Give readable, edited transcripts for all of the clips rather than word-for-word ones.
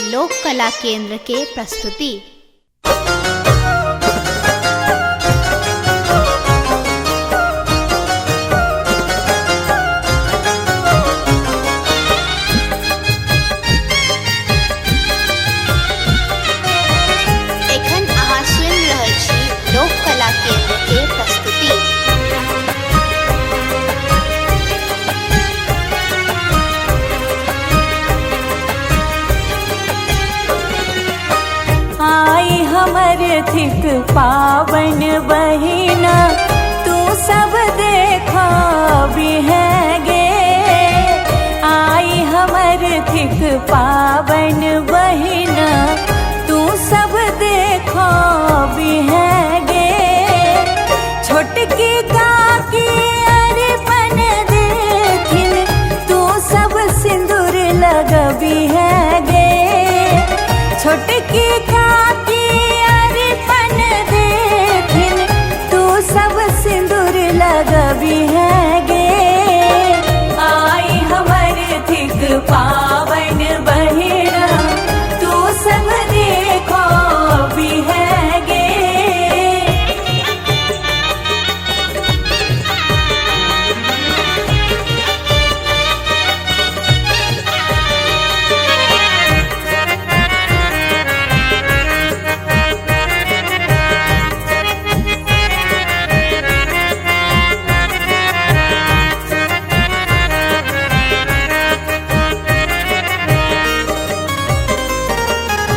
लोक कला केंद्र के प्रस्तुति। एखन अहाँ सुनि रहल छी लोक कला केंद्र के प्रस्तुति। आई हमर थिक पावन बहिना, तू सब देखा है गे। आई हमर थिक पावन बहिना, तू सब देखा है गे। छोटकी काकी अरिपन देथिन, तू सब सिंदूर लगबी है गे। छोटकी काकी अरिपन देथिन, तू सब सिंदूर लगबी है गे। आई हमर थिक पावन बहिना, तू सब देखो भी है गे।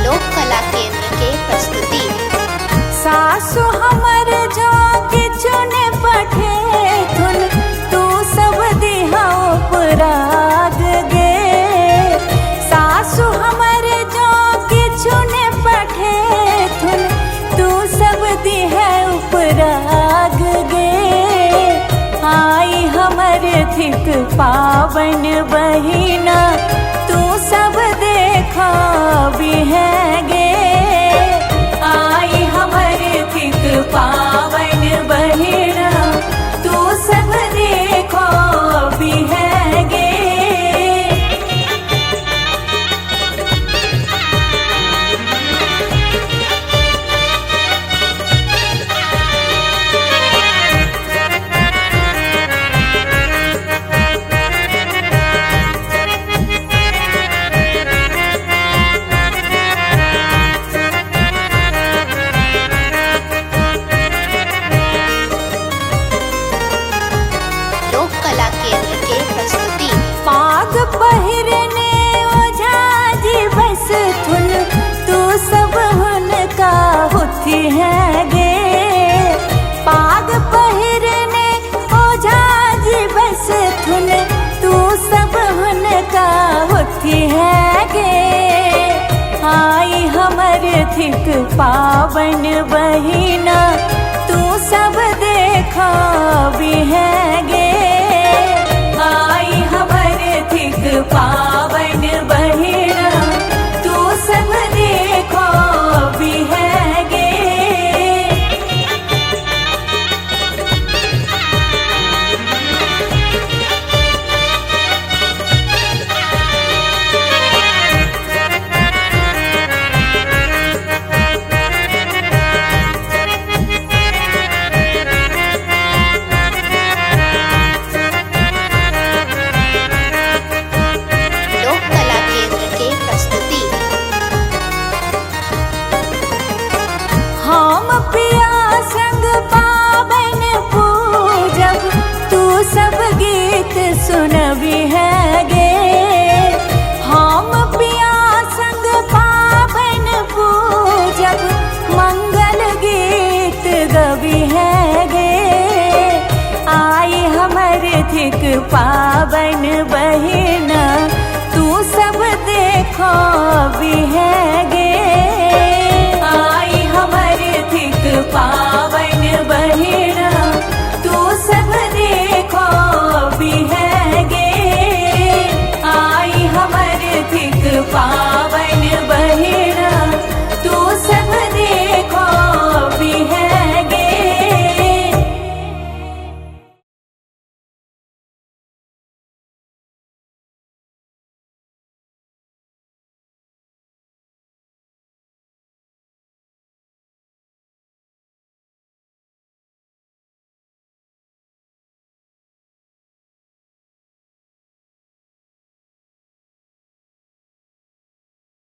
लोक कला केंद्र के प्रस्तुति। सासु हमर जो किछु ने पठेथुन, तू सब दिहा उपराग गे। सासु हमर जो किछु ने पठेथुन, तू सब दिहा उपराग गे। आई हमर थिक पावन बहिना, तू सब देखा भी है गे। आई हमर थिक पावन बहिना, तू सब देखो भी है गे। लोक कला केंद्र के प्रस्तुति। पाग पहिरने ओझा जी बसथुन, तू सब हुनका होती है गे। पाग पहिरने ओझा जी बसथुन, तू सब हुनका होती है गे। आई हमर थिक पावन बहिना, तू सब देखा भी है गे।